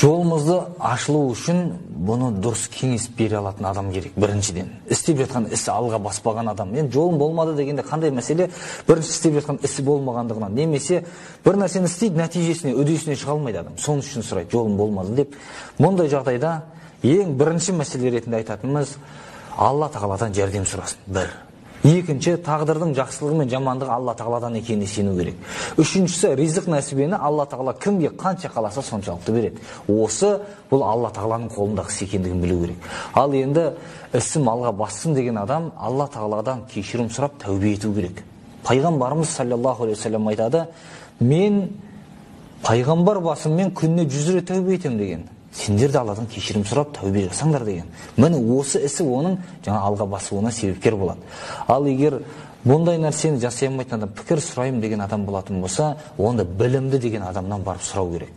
Жолымызды ашылу үшін бұны дұрыс кеңес бере алатын адам керек. Біріншіден, істеп жатқан ісі алға баспаған адам. Енді жолым болмады дегенде қандай мәселе? Бірінші, істеп жатқан ісі болмағандығынан, немесе бір нәрсені істейді, нәтижесіне, үдесіне шыға алмайды адам. Соның үшін сұрайды, жолым болмады деп. Мұндай жағдайда ең бірінші мәселе ретінде айтатынымыз, Алла тағаладан жәрдем сұрасын. Бір. Екінші, тағдырдың жақсылығы мен жамандығы Алла тағаладан екеніне сену керек. Үшіншісі, ризық нәсібені Алла тағала кімге қанша қаласа соншалықты береді. Осы бұл Алла тағаланың қолындағы іс екендігін білу керек. Ал енді ісім алға бассын деген адам Алла тағаладан кешірім сұрап тәубе ету керек. Пайғамбарымыз саллаллаху алейхи уассалам айтады, мен пайғамбар басыммен күніне 100 рет тәубе етемін деген. Сендер де Алладан кешірім сұрап тәубе жасаңдар деген. Міне осы ісі оның жаңа алға басуына себепкер болады. Ал егер бұндай нәрсені жасай алмайтын адам, пікір сұраймын деген адам болатын болса, онда білімді деген адамнан барып сұрау керек.